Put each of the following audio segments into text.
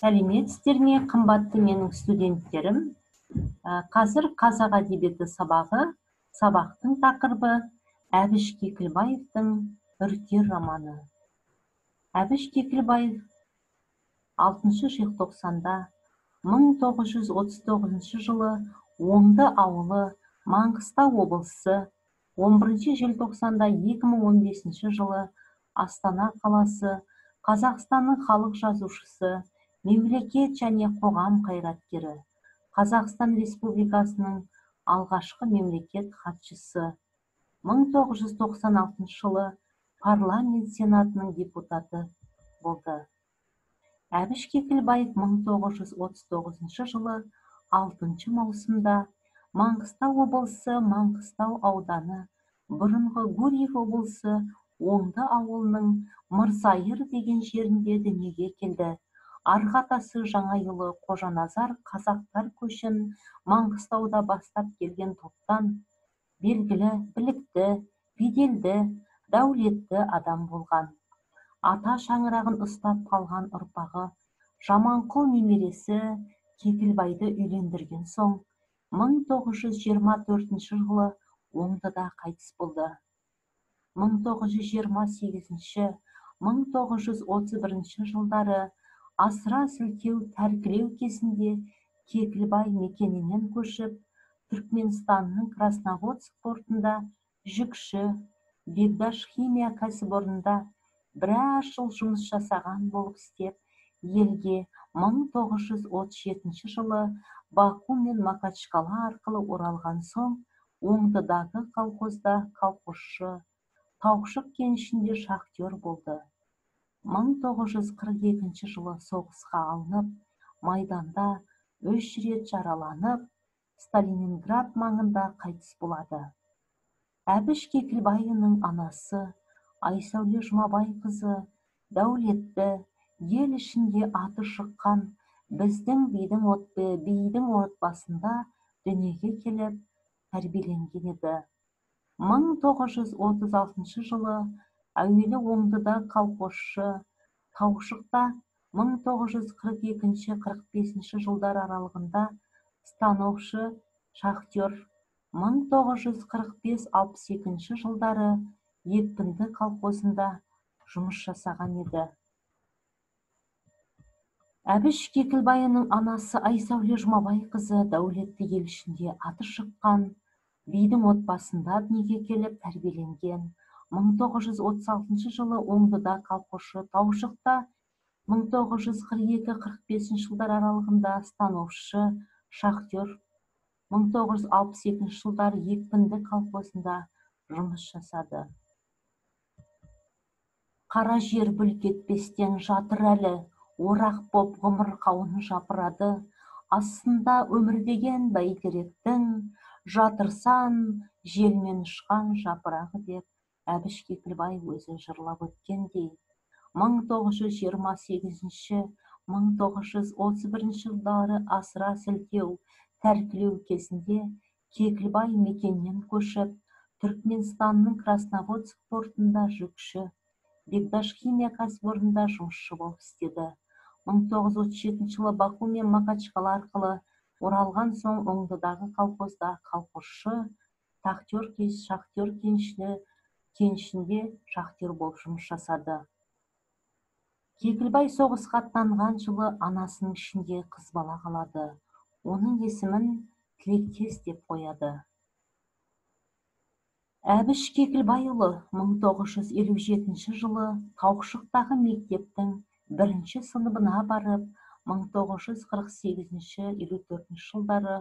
Сәлеметсіздер ме, қымбатты менің студенттерім? Қазір қазақ әдебиеті сабағы, сабақтың тақырыбы Әбіш Кекілбаевтың «Үркер» романы. Әбіш Кекілбаев 6 желтоқсанда 1939 жылы Оңды ауылы, Маңғыстау облысы, 11 желтоқсанда 2015 жылы Астана қаласы, Қазақстанның халық жазушысы, мемлекет және қоғам қайраткері, Қазақстан Республикасының алғашқы мемлекет хатшысы, 1996 жылы Парламент Сенатының депутаты болды. Әбіш Кекілбаев 1939 жылы 6 маусымда Маңғыстау облысы, Маңғыстау ауданы, бұрынғы Гурьев облысы Оңды ауылының Мырзайыр деген жерінде дүниеге келді. Арғы атасы Жаңайұлы Қожаназар қазақтар көшін Маңғыстауда бастап келген топтан белгілі, білікті, беделді, дәулетті адам болған. Ата шаңырағын ұстап қалған ұрпағы Жаманқұл немересі Кекілбайды үйлендірген соң 1924 жылы Оңдыда қайтыс болды. 1928-1931 жылдары асыра сілтеу тәркілеу кезінде Кекілбай мекенінен көшіп, Түркменстанның Красноводск портында жүкші, Бегдаш химия кәсіпорнында біраз жыл жұмыс жасаған болып істеп, елге 1937 жылы Баку мен Макачкала арқылы оралған соң Оңдыдағы колхозда колхозшы, Таушық кенішінде шахтер болды. 1942 жылы соғысқа алынып, майданда 3 рет жараланып, Сталининград маңында қайтыс болады. Әбіш Кекілбайұлының анасы Айсәуле Жұмабайқызы дәулетті, ел ішінде аты шыққан біздің бидің отбасында дүниеге келіп, тәрбиеленген еді. 1936 жылы әуелі Оңдыда колхозшы, Таушықта 1942-45 жылдар аралығында станокшы, шахтер, 1945-62 жылдары Екпінді колхозында жұмыс жасаған еді. Әбіш Кекілбайұлының анасы Айсәуле Жұмабайқызы дәулетті, ел ішінде аты шыққан бидің отбасында дүниеге келіп, тәрбиеленген. 1936 жылы Оңдыда колхозшы, Таушықта 1942-45 жылдар аралығында становшы, шахтер, 1962 жылдары Екпінді колхозында жұмыс жасады. Қара жер бүлк етпестен жатыр әлі, орақ боп ғұмыр қауын жапырады. Астында өмір деген бәйтеректің, жатырсан желмен ұшқан жапырағы деп Әбіш Кекілбай өзі жырлап өткендей, 1928-1931 жылдары асыра сілтеу, тәркілеу кезінде Кекілбай мекеннен көшіп, Түркменстанның Красноводск портында жүкші, Бегдаш химия кәсіпорнында жұмысшы болып істеді. 1937 жылы Баку мен Макачкала арқылы оралған соң Оңдыдағы колхозда колхозшы, шахтер кенішінде шахтер болып жұмыс жасады. Кекілбай соғысқа аттанған жылы анасының ішінде қыз бала қалады. Оның есімін Тілектес деп қояды. Әбіш Кекілбайұлы 1957 жылы Таушықтағы мектептің бірінші сыныбына барып, 1948-54 жылдары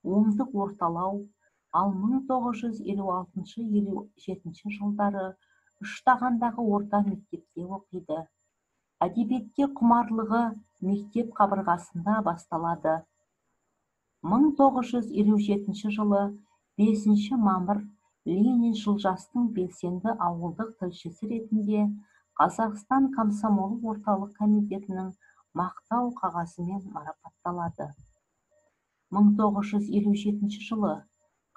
Оңды орталау, ал 1956-57 жылдары Үштағандағы орта мектепте оқиды. Әдебиетке құмарлығы мектеп қабырғасында басталады. 1957 жылы 5 мамыр Лениншіл жастың белсенді ауылдық тілшісі ретінде Қазақстан комсомолы орталық комитетінің мақтау қағазымен марапатталады. 1957 жылы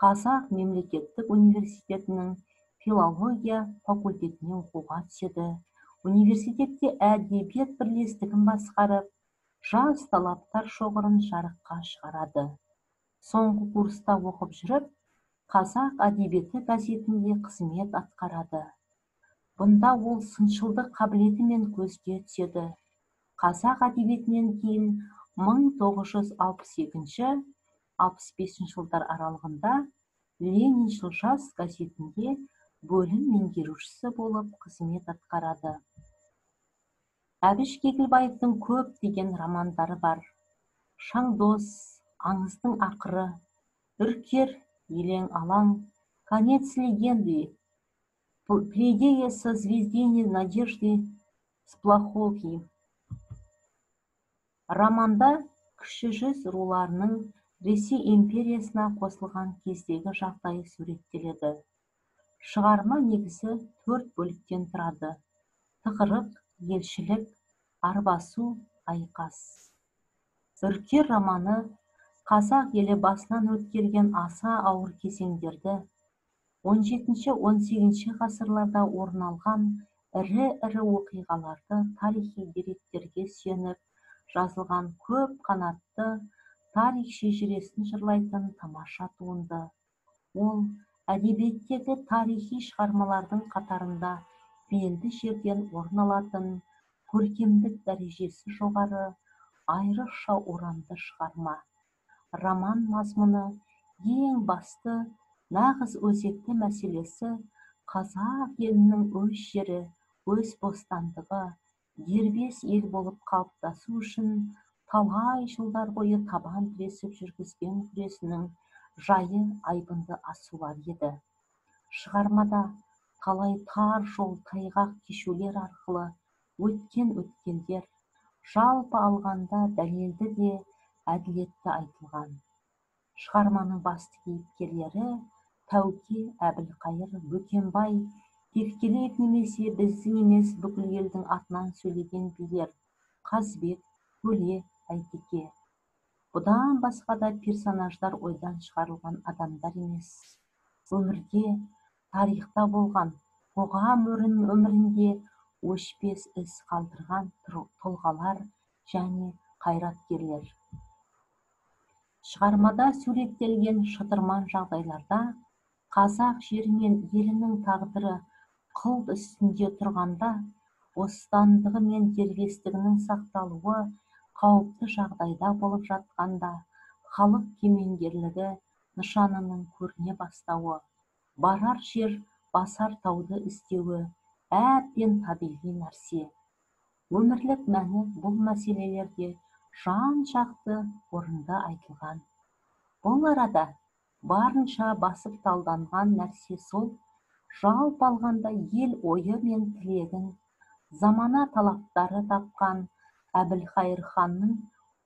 Қазақ мемлекеттік университетінің филология факультетіне оқуға түседі. Университетте әдебиет бірлестігін басқарып, Жас талаптар шоғырын жарыққа шығарады. Соңғы курста оқып жүріп, Қазақ әдебиеті газетінде қызмет атқарады. Бұнда ол сыншылдық қабілетімен көзге түседі. Қазақ әдебиетінен кейін 1962-65 жылдар аралығында Лениншіл жас газетінде бөлім меңгерушісі болып қызмет атқарады. Әбіш Кекілбаевтың көптеген романдары бар. Шаңдос, Аңыздың ақыры, Үркер, Елең-алаң, Конец легенды, Пледея созвездение надежды, Сплоховьи. Романда Кіші жүз руларының Ресей империясына қосылған кездегі жағдайы суреттеледі. Шығарма негізі 4 бөліктен тұрады. Тығырық, елшілік, арбасу, айқас. Үркер романы қазақ елі басынан өткерген аса ауыр кезеңдерді, 17-18 ғасырларда орын алған ірі-ірі оқиғаларды тарихи деректерге сүйеніп жазылған көп қанатты тарих шежіресін жырлайтын тамаша туынды. Ол әдебиеттегі тарихи шығармалардың қатарында белді жерден орын алатын көркемдік дәрежесі жоғары, айрықша орамды шығарма. Роман мазмұны ең басты, нағыз өзекті мәселесі қазақ елінің өз жері, өз бостандығы, дербес ел болып қалыптасу үшін талай жылдар бойы табан тіресіп жүргізген күресінің жайы айбынды асулар еді. Шығармада талай тар жол тайғақ кешулер арқылы өткен өткелдер, жалпы алғанда дәлелді де әділетті айтылған. Шығарманың басты кейіпкерлері Тәуке, Әбілқайыр, Бөкенбай, Тевкелев немесе біздің емес бүкіл елдің атынан сөйлеген билер Қазбек, Төле, Әйтеке. Бұдан басқа да персонаждар ойдан шығарылған адамдар емес. Өмірде, тарихта болған, қоғам өмірінде өшпес із қалдырған тұлғалар және қайраткерлер. Шығармада суреттелген шытырман жағдайларда қазақ жері мен елінің тағдыры қыл үстінде тұрғанда, бостандығы мен дербестігінің сақталуы қауіпті жағдайда болып жатқанда, халық кемеңгерлігі нышанының көріне бастауы, барар жер, басар тауды іздеуі әбден табиғи нәрсе. Өмірлік мәні бұл мәселелерде жан-жақты орынды айтылған. Бұл арада барынша басып талданған нәрсе сол, жалпы алғанда ел ойы мен тілегін, замана талаптары тапқан Әбілқайыр ханның,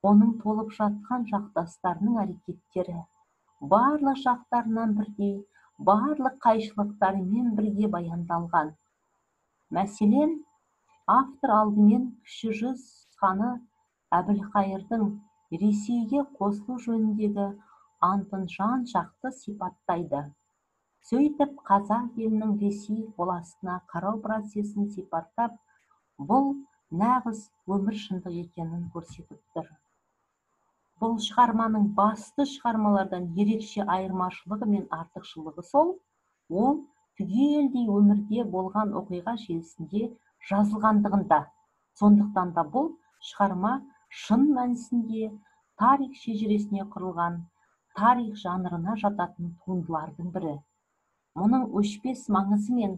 оның толып жатқан жақтастарының әрекеттері барлық жақтарынан бірдей, барлық қайшылықтарымен бірге баяндалған. Мәселен, автор алдымен Кіші жүз ханы Әбілқайырдың Ресейге қосылу жөніндегі антын жан-жақты сипаттайды. Сөйтіп, қазақ елінің Ресей қоластына қарау процесін сипаттап, бұл нағыз өмір шындық екенін көрсетіп тұр. Бұл шығарманың басты шығармалардан ерекше айырмашылығы мен артықшылығы сол, ол түгелдей өмірде болған оқиға желісінде жазылғандығында. Сондықтан да бұл шығарма шын мәнісінде тарих шежіресіне құрылған, тарих жанрына жататын туындылардың бірі. Мұның өшпес маңызы мен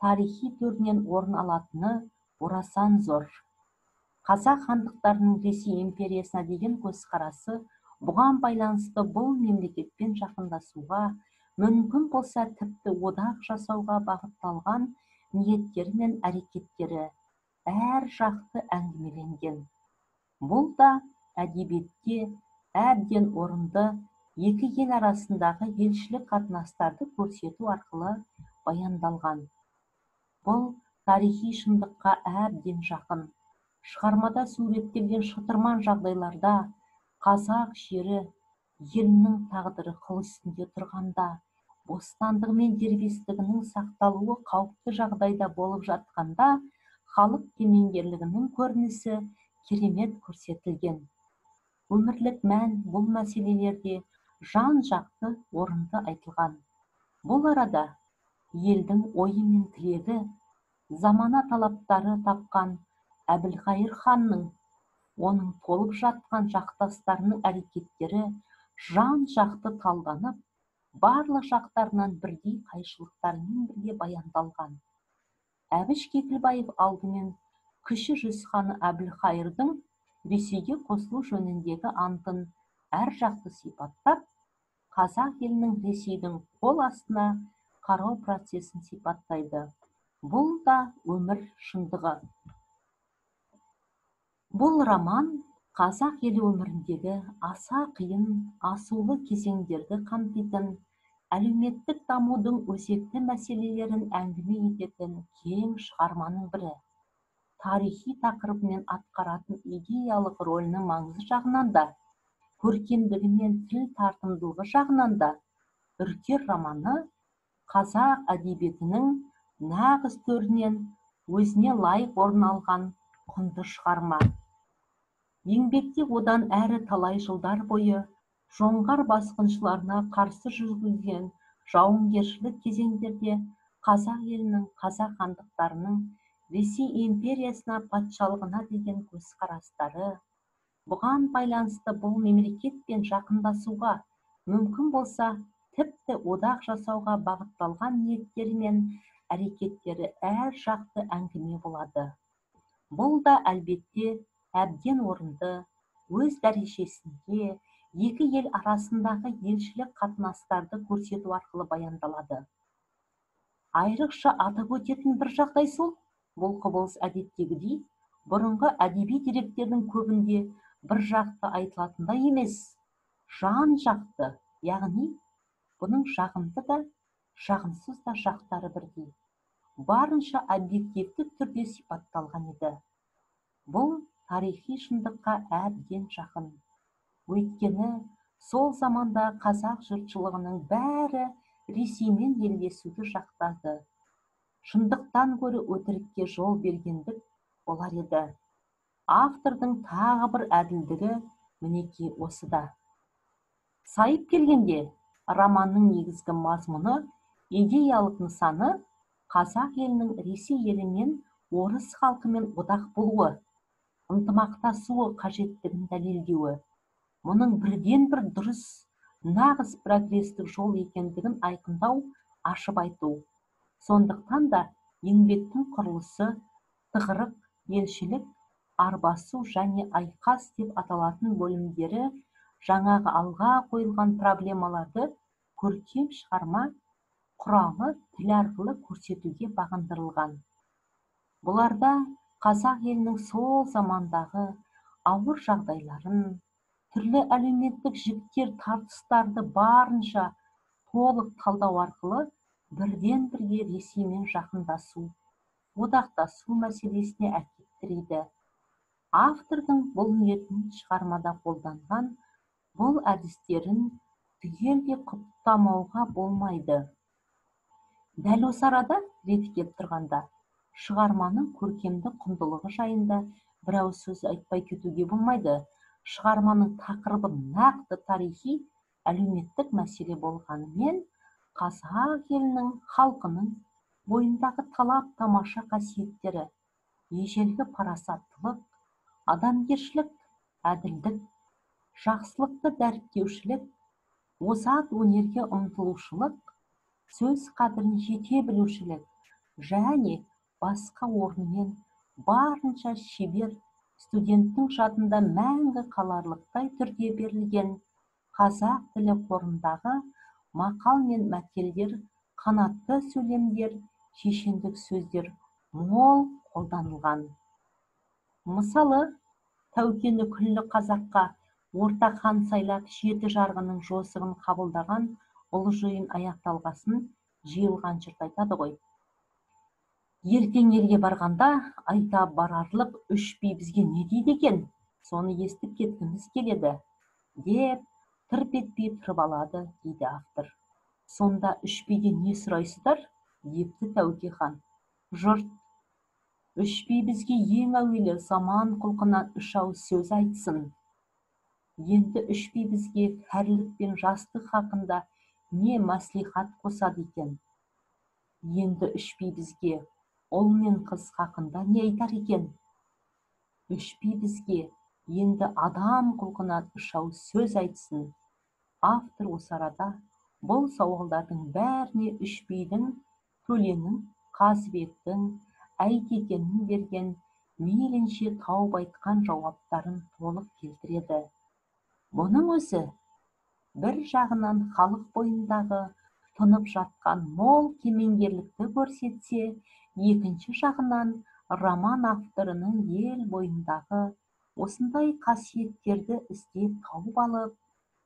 тарихи төрінен орын алатыны орасан зор. Қазақ хандықтарының Ресей империясына деген көзқарасы бұған байланысты бұл мемлекетпен жақындасуға, мүмкін болса тіпті одақ жасауға бағытталған ниеттері мен әрекеттері әр жақты әңгімеленген. Бұл да әдебиетте әбден орынды екі ел арасындағы елшілік қатынастарды көрсету арқылы баяндалған. Бұл тарихи шындыққа әбден жақын. Шығармада суреттелген шытырман жағдайларда қазақ жері елінің тағдыры қыл үстінде тұрғанда, бостандығы мен дербестігінің сақталуы қауіпті жағдайда болып жатқанда, халық кемеңгерлігінің көрінісі керемет көрсетілген. Өмірлік мән бұл мәселелерде жан-жақты орынды айтылған. Бұл арада елдің ойы мен тілегі, замана талаптары тапқан Әбілқайыр ханның, оның толып жатқан жақтастарының әрекеттері жан-жақты талданып, барлық жақтарынан бірдей қайшылықтарымен бірге баяндалған. Әбіш Кекілбаев алдымен Кіші жүз ханы Әбілқайырдың Ресейге қосылу жөніндегі антын әр жақты сипаттап, қазақ елінің Ресейдің қол астына қарау процесін сипаттайды. Бұл да өмір шындығы. Бұл роман қазақ елі өміріндегі аса қиын, асулы кезеңдерді қамтитын, әлеуметтік дамудың өзекті мәселелерін әңгіме ететін кең шығарманың бірі. Тарихи тақырыбымен атқаратын идеялық рөлінің маңызы жағынан да, көркемдігі мен тіл тартымдылығы жағынан да Үркер романы қазақ әдебиетінің нағыз төрінен өзіне лайық орын алған құнды шығарма. Еңбекте одан әрі талай жылдар бойы жоңғар басқыншыларына қарсы жүргізген жауынгершілік кезеңдерде қазақ елінің, қазақ хандықтарының Ресей империясына патшалығына деген көзқарастары, бұған байланысты бұл мемлекетпен жақындасуға, мүмкін болса, тіпті одақ жасауға бағытталған ниеттері мен әрекеттері әр жақты әңгіме болады. Бұл да әлбетте әбден орынды, өз дәрежесінде екі ел арасындағы елшілік қатынастарды көрсету арқылы баяндалады. Айрықша атап өтетін бір жағдай сол, бұл құбылыс әдеттегідей бұрынғы әдеби деректердің көбінде бір жақты айтылатындай емес, жан жақты, яғни бұның жағымды да, жағымсыз да жақтары бірдей, барынша объективті түрде сипатталған еді. Бұл тарихи шындыққа әбден жақын. Өйткені сол заманда қазақ жұртшылығының бәрі Ресеймен елдесуді жақтады. Шындықтан гөрі өтірікке жол бергендік болар еді. Автордың тағы бір әділдігі мінекей осыда. Сайып келгенде, романның негізгі мазмұны, идеялық нысаны қазақ елінің Ресей елімен, орыс халқымен одақ болуы, ынтымақтасуы қажеттігін дәлелдеуі, мұның бірден бір дұрыс, нағыз прогрестік жол екендігін айқындау, ашып айту. Сондықтан да еңбектің құрылысы тығырық, елшілік, арбасу және айқас деп аталатын бөлімдері жаңағы алға қойылған проблемаларды көркем шығарма құрамы тіл арқылы көрсетуге бағындырылған. Бұларда қазақ елінің сол замандағы ауыр жағдайларын, түрлі әлеуметтік жіктер тартыстарды барынша толық талдау арқылы бірден бірге Ресеймен жақындасу, одақтасу мәселесіне әкеп тірейді. Автордың бұл ниетін шығармада қолданған бұл әдістерін түгелдей құптамауға болмайды. Дәл осы арада реті келіп тұрғанда шығарманың көркемдік құндылығы жайында бір ауыз сөз айтпай кетуге болмайды. Шығарманың тақырыбы нақты тарихи, әлеуметтік мәселе болғанымен, қазақ елінің, халқының бойындағы талап тамаша қасиеттері, ежелгі парасаттылық, адамгершілік, әділдік, жақсылықты дәріптеушілік, озат өнерге ұмтылушылық, сөз қадірін жете білушілік және басқа орнымен барынша шебер студенттің жадында мәңгі қаларлықтай түрде берілген қазақ тілі қорындағы мақал мен мәтелдер, қанатты сөйлемдер, шешендік сөздер мол қолданылған. Мысалы, Тәукені күллі қазаққа ортақ хан сайлап жеті жарғының жосығын қабылдаған ұлы жиын аяқталғасын жиылған жұрт айтады ғой. Ертең елге барғанда айта барарлық үш би бізге не дейді екен, соны естіп кеткіміз келеді, деп тырп етпей тұрып алады, дейді автор. Сонда үш биден не сұрайсыздар, депті Тәуке хан. Жұрт Үш би бізге ең әуелі заман құлқынан үш ауыз сөз айтсын. Енді үш би бізге кәрілік пен жастық хақында не мәслихат қосады екен? Енді үш би бізге ұл мен қыз хақында не айтар екен? Үш би бізге енді адам құлқынан үш ауыз сөз айтсын. Автор осы арада бұл сауалдардың бәріне үш бидің, Төленің, Қазыбектің, Әйтекенің берген мейлінше тауып айтқан жауаптарын толық келтіреді. Бұның өзі бір жағынан халық бойындағы тұнып жатқан мол кемеңгерлікті көрсетсе, екінші жағынан роман авторының ел бойындағы осындай қасиеттерді іздеп тауып алып,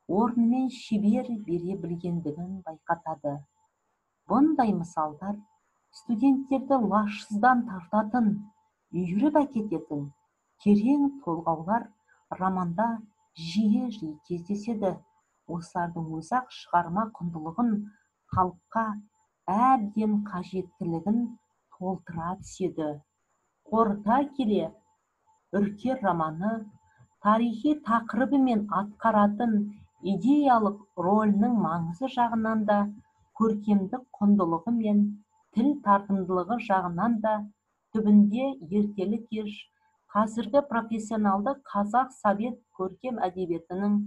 орнымен шебер бере білгендігін байқатады. Бұндай мысалдар студенттерді лашсыздан тартатын, үйіріп әкететін терең толғаулар романда жиі-жиі кездеседі. Осылардың өзі-ақ шығарма құндылығын, халыққа әбден қажеттілігін толтыра түседі. Қорыта келе, Үркер романы тарихи тақырыбы мен атқаратын идеялық рөлінің маңызы жағынан да, көркемдік құндылығы мен тіл тартымдылығы жағынан да түбінде ертелі-кеш қазіргі профессионалды қазақ совет көркем әдебиетінің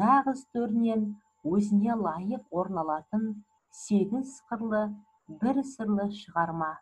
нағыз төрінен өзіне лайық орын алатын сегіз қырлы бір сырлы шығарма.